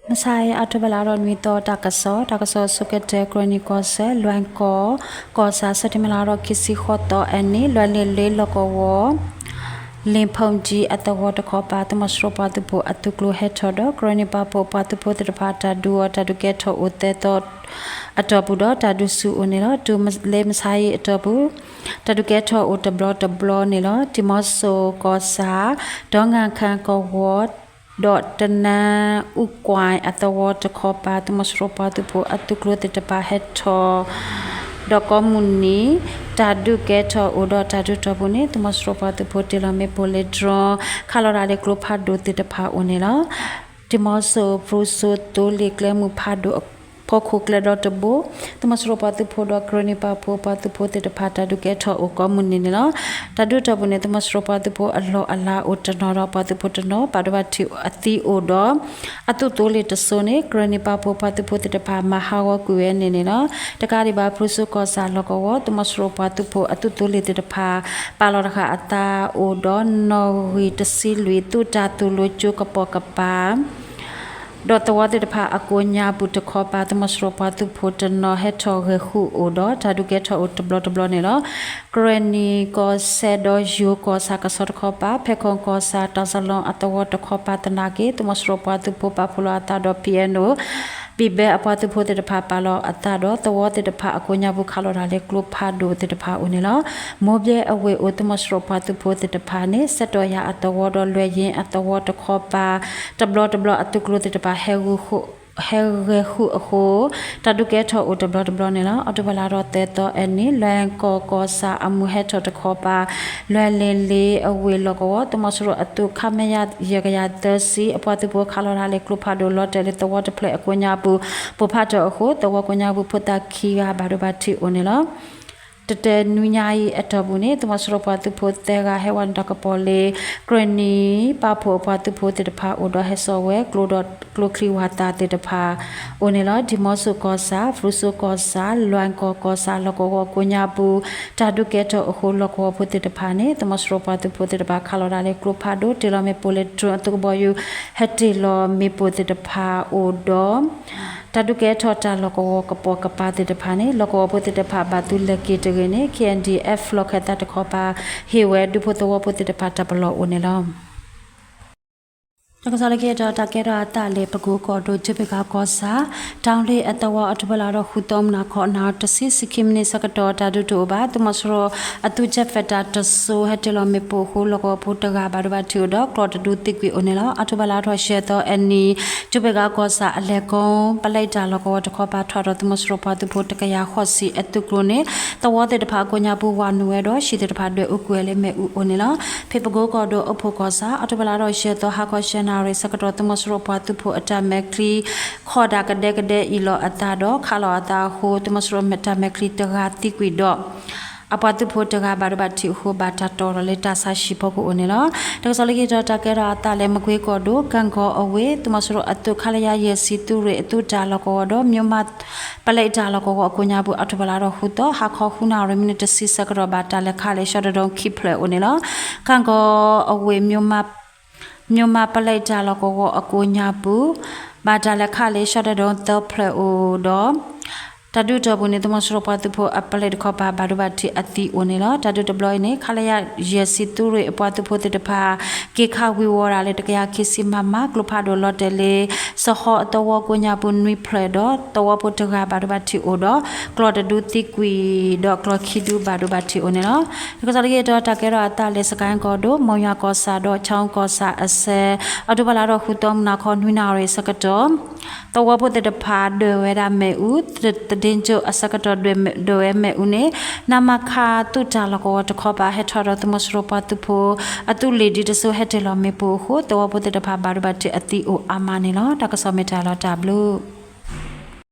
မုၢ်ဆါအံၤ အီးထိဘၢၣ်လါထီၣ်နွံသီ တၢ်ကစီၣ်, တၢ်ကစီၣ်ဆိကတၢၢ် ကရၢနံၤကီၢ်စဲၣ် လွဲၢ်ကီၢ်ကီၢ်ဆၣ် စဲးပထ့ဘၢၣ်လါထီၣ်ခံဆံဃိးသီအနံၤ လွဲၢ်လ့ၤလ့လီၢ်ကဝီၤ လ့ၣ်ဖီကၠံအသဝီတခီပၤ သုးမီၤစိရိၤပှၤသုးဖိအသုးကျိၤဟဲထီၣ်ဒီး ကရၢနံၤပာ်ဖှိၣ်ပှၤသုးဖိသ့ၣ်တဖၣ် တၢ်ဒုးအီၤတၢ်ဒုးကဲထီၣ်အိၣ်သၢသီအတီၢ်ပူၤဒီး တၢ်ဒုးဆူၣ်အိၣ်န့ၣ်လီၤ. တုၤလၢမုၢ်ဆါအံၤအတီၢ်ပူၤ တၢ်ဒုးကဲထီၣ်အိၣ်တဘျီတဘျီန့ၣ်လီၤ. ဒံၣ်မီဆိၣ်ကီၢ်ဆၣ် ဒီငါခၣ်ကဝီၤ ဒီးတနၢ်အူကွၢ်အသဝီတခီပၤ သုးမီၤစိရိၤပှၤသုးဖိအသုးကျိၤသ့ၣ်တဖၣ်ဟဲထီၣ် ဒီးကိးမုၢ်နံၤ တၢ်ဒုးကဲထီၣ်အိၣ်ဒီးတၢ်ဒုးတီၢ်ပူၤန့ၣ် သုးမီၤစိရိၤပှၤသုးဖိတ့ၢ်လီၤမ့ၣ်ပိၢ်လၢ drone ခးလီၤတၢ်လၢကျိဖးဒိၣ်သ့ၣ်တဖၣ်အိၣ်န့ၣ်လီၤ. ဒံၣ်မီဆိၣ် ဖရူစိသိလ့ၣ်ကျဲမုၢ်ဖးဒိၣ် ဖီခိၣ်ကျဲဒီတဘိ သုးမီၤစိရိၤပှၤသုးဖိဒီးကရၢနံၤပာ်ဖှိၣ်ပှၤသုးဖိသ့ၣ်တဖၣ် တၢ်ဒုးကဲထီၣ်အိၣ်ကိးမုၢ်နံၤန့ၣ်လီၤ. တၢ်ဒုးတီၢ်ပူၤန့ၣ် သုးမီၤစိရိၤပှၤသုးဖိအလီၢ်အလၤအိၣ်တနီၤဒီး ပှၤသုးဖိတနီၤ ဘၣ်ဒိဘၣ်ထံးအသံအိၣ်ဒီး အသုးသိလ့ၣ်တစိၤန့ၣ် ကရၢနံၤပာ်ဖှိၣ်ပှၤသုးဖိသ့ၣ်တဖၣ် မၤဟးဂီၤကွံာ်ဝဲန့ၣ်န့ၣ်လီၤ. တကးဒံးဘၣ် ဖရူစိကီၢ်ဆၣ်လီၢ်ကဝီၤ သုးမီၤစိရိၤပှၤသုးဖိအသုးသိလ့ၣ်သ့ၣ်တဖၣ် ပာ်လီၤတဃာ်အသးအိၣ်ဒီး နီၣ်ဂံၢ်တဆံလွံၢ် သုးတၢ်သိၣ်လိကၠိကပိာ်ကပၤ ဒီးသဝီသ့ၣ်တဖၣ်အကိးညါပူၤတခီပၤ သုးမီၤစိရိၤပှၤသုးဖိတနီၤဟဲထီၣ်ဂဲၤဃုာ်အိၣ်ဒီး တၢ်ဒုးကဲထီၣ်အိၣ်တဘျီတဘျီန့ၣ်လီၤ. ကရၢနံၤကီၢ်စဲၣ်ဒီးယိၤကီၢ်ဆၣ်ကဆီတခီပၤ ဖဲခိၣ်ကီၢ်ဆၣ် တၢ်စလီအသဝီတခီပၤသနာ်က့ သုးမီၤစိရိၤပှၤသုးဖိပာ်ဖှိၣ်လီၤအသးဒီး ပံၤအဲၣ်နိ ဘံၣ်ဘဲအပှၤသုးဖိသ့ၣ်တဖၣ်ပာ်လီၤအသးဒီး သဝီသ့ၣ်တဖၣ်အကိးညါပူၤခးလီၤတၢ်လၢကျိဖးဒိၣ်သ့ၣ်တဖၣ်အိၣ်န့ၣ်လီၤ. မိၢ်ဘဲအဝ့ၢ်အိၣ် သုးမီၤစိရိၤပှၤသုးဖိသ့ၣ်တဖၣ်န့ၣ် စဲးတီၢ်ယၤအသဝီဒီးလွဲၢ်ယ့အသဝီတခီပၤ တဘျီတဘျီအသုးကျိၤသ့ၣ်တဖၣ် ဟဲဃုာ်ဃုာ်အဃိ တၢ်ဒုးကဲထီၣ်အိၣ်တဘျီတဘျီန့ၣ်လီၤ. အီးထိဘၢၣ်လါထီၣ်သၢသီအနံၤ လွဲၢ်ကီၢ်ကီၢ်ဆၣ်အမုၢ်ဟဲထီၣ်တခီပၤ လွဲၢ်လ့ၤလ့အဝ့ၢ်လီၢ်ကဝီၤ သုးမီၤစိရိၤအသုး ခမရ ယဲၢ်ကယၤသၢဆံ အပှၤသုးဖိခးလီၤတၢ်လၢကျိဖးဒိၣ်လီၤတဲာ်လၢသဝီတဖျၢၣ်အကိးညါပူၤ ပိၢ်ဖးထီၣ်အဃိ သဝီကိးညါပူၤဖိသၣ်ခံဂၤဘၣ်ဒိဘၣ်ထံးအိၣ်န့ၣ်လီၤ. တတၢၢ်နွံညါအံၤအတီၢ်ပူၤန့ၣ် သုးမီၤစိရိၤပှၤသုးဖိသၢဂၤဟဲဝဲနုာ်တၢ်ကပီၤလၢ ကရၢနံၤပာ်ဖှိၣ်အပှၤသုးဖိသ့ၣ်တဖၣ်အိၣ်ဒီးဟဲစိာ်ဝဲကျိဒီးကျိချံဝၢ်သၣ်သ့ၣ်တဖၣ်အိၣ်န့ၣ်လီၤ. ဒံၣ်မီဆိၣ်ကီၢ်ဆၣ် ဖရူစိကီၢ်ဆၣ် လွဲၢ်ကီၢ်ကီၢ်ဆၣ်လီၢ်ကဝီၤကိးညါပူၤ တၢ်ဒုးကဲထီၣ်အဃိ လီၢ်ကဝီၤဖိသ့ၣ်တဖၣ်န့ၣ် သုးမီၤစိရိၤပှၤသုးဖိသ့ၣ်တဖၣ်ခးလီၤတၢ်လၢကျိဖးဒိၣ် တ့ၢ်လီၤမ့ၣ်ပိၢ်လၢ drone အသုးကဘီယူၤ ဟဲတ့ၢ်လီၤမ့ၣ်ပိၢ်သ့ၣ်တဖၣ်အိၣ်ဒီး တၢ်ဒုးကဲထီၣ်တၢ်လီၢ်ကဝီၤကပိာ်ကပၤသ့ၣ်တဖၣ်န့ၣ် လီၢ်ကဝီၤဖိသ့ၣ်တဖၣ်ဘၣ်သုးလဲၤက့ၤတဂ့ၤန့ၣ် ခ့ၣ်အဲၣ်ဒံၣ်အဲၣ် လီၢ်ခၢၣ်သးတခီပၤ ဟ့ၣ်ဝဲဒူဖိသဝီဖိသ့ၣ်တဖၣ်တၢ်ပလီၢ်အိၣ်န့ၣ်လီၤ. တၢ်ကစီၣ်လၢခံတတီၤ တၢ်ကဲထီၣ်အသးလၢပကိကီၢ်ဒိၣ် ကၠိဘ့ၣ်ကီၢ်ဆၣ် တၢ်လ့အသဝီ အီးထိဘၢၣ်လါထီၣ်ဃုသီ မုၢ်နၤခီ နၣ်ရံၣ်တဆံ ဆံခံမံးနံးဆၢကတီၢ် တၢ်ဒုးတအိၣ်ဘၣ် သုးမီၤစိရိၤအသုး jet fighter တစိၤ ဟဲတ့ၢ်လီၤမ့ၣ်ပိၢ်အဃိ လီၢ်ကဝီၤဖိတဂၤဘၣ်ဒိဘၣ်ထံးအိၣ်ဒီး ကျီၢ်တဒုသံကွံာ်အိၣ်န့ၣ်လီၤ. အီးထိဘၢၣ်လါထီၣ်ယဲၢ်သီအနံၤ ကၠိဘ့ၣ်ကီၢ်ဆၣ်အလဲၤကိ ပလဲတၢ်လီၢ်ကဝီၤတခီပၤ ထွဲဒီးသုးမီၤစိရိၤပှၤသုးဖိတကယၤဃိးဆံအသုးကျိၤန့ၣ် သဝီသ့ၣ်တဖၣ်အကိးညါပူၤ ဝၤနုာ်ဝဲဒီး ဟံၣ်သ့ၣ်တဖၣ်ဒွဲၣ်အူကွံာ်ဝဲလၢမ့ၣ်အူအိၣ်န့ၣ်လီၤ. ဖဲပကိကီၢ်ဒိၣ် အိၣ်ဖှိၣ်ကီၢ်ဆၣ် အီးထိဘၢၣ်လါထီၣ်ယဲၢ်သီ ဟါခီယဲၢ်နၣ်ရံၣ်ဆၢကတီၢ် သုးမီၤစိရိၤပှၤသုးဖိအတၢ်မဲာ်ချံ ခီၣ်တၢ်ကဒဲကဒဲအံၤလီၤအသးဒီး ခးလီၤအသးအဃိ သုးမီၤစိရိၤမဲာ်တၢ်မဲာ်ချံတဂၤသံကွံာ်ဒီး အပှၤသုးဖိတဂၤဘၣ်ဒိဘၣ်ထံးအဃိ ဘၣ်တၢ်တီၢ်လီၤလၢတၢ်ဆါဟံၣ်ဖီခိၣ်အိၣ်န့ၣ်လီၤ. တၢ်ကစီၣ်လၢခံတတီၤ တၢ်ကဲထီၣ်အသးလၢမကွ့ကီၢ်ဒိၣ် ကၣ်ကီအဝ့ၢ် သုးမီၤစိရိၤအသုး ခလရ ယဲၢ်ဆံ သုးရ့ၣ်အသုးတၢ်လီၢ်ကဝီၤဒီး မၠိၣ်မး ပလဲတၢ်လီၢ်ကဝီၤအကိးညါပူၤ အီးထိဘၢၣ်လါထီၣ်ဃုသီ ဟါခီဃုနၣ်ရံၣ် မံးနံးတဆံဆၢကတီၢ် ဘၣ်တၢ်လဲၤခးလၢ ရှီတဒိၣ်ခံဖျၢၣ်အိၣ်န့ၣ်လီၤ. ကၣ်ကီအဝ့ၢ် မၠိၣ်မးပလဲတၢ်လီၢ်ကဝီၤအကိးညါပူၤ ဘၣ်တၢ်လဲၤခးလၢ ရှီတဒိၣ်သၢဖျၢၣ်အိၣ်ဒီး တၢ်ဒုးတီၢ်ပူၤန့ၣ် သုးမီၤစိရိၤပှၤသုးဖိအပလဲတခီပၤ ဘၣ်ဒိဘၣ်ထံးအသံအိၣ်န့ၣ်လီၤ. တၢ်ဒုးတဘျီအံၤန့ၣ် ခလရ ယဲၢ်ဆံ သုးရ့ၣ်အပှၤသုးဖိသ့ၣ်တဖၣ် က့ၤခးဝံၤဝီၤတၢ်လၢ တကယၤခံဆံ မမ ကျိဖးဒိၣ်လီၤတဲာ်လၢ စဟီအသဝီကိးညါပူၤနွံဖျၢၣ်ဒီး သဝီဖိတဂၤဘၣ်ဒိဘၣ်ထံးအိၣ်ဒီး ကျီၢ်တဒုသံကွံာ်ဒီး ကျီၢ်ခံဒုဘၣ်ဒိဘၣ်ထံးအိၣ်န့ၣ်လီၤ. တၢ်ကစီၣ်လၢခံတတီၤ တၢ်ကဲထီၣ်အသးလၢစကဲကီၢ်ဒိၣ် မိၢ်ယွၤကီၢ်ဆၣ်ဒီး ခၠီကီၢ်ဆၣ်အစဲး အီးထိဘၢၣ်လါထီၣ်ဃုသီ မုၢ်နၤခီ နွံနၣ်ရံၣ်ဆၢကတီၢ် သဝီဖိသ့ၣ်တဖၣ်ဒွဲၣ်ဝဲဒၣ်မ့ၣ်အူ သဒ့ကၠိအဆၢကတီၢ် ဒွဲၣ်ဝဲမ့ၣ်အူန့ၣ် နမခ သုးတၢ်လီၢ်ကဝီၤတခီပၤ ဟဲထီၣ်ဒီးသုးမီၤစိရိၤပှၤသုးဖိ အသုးလ့ၣ်ဒံးတစိၤ ဟဲတ့ၢ်လီၤမ့ၣ်ပိၢ်အဃိ သဝီဖိသ့ၣ်တဖၣ်ဘၣ်ဒိဘၣ်ထံးအသံအိၣ်အါမးန့ၣ်လီၤ. တၢ်ကစီၣ်မ့ၢ်တၢ်လီၤတၢ်ဘျုး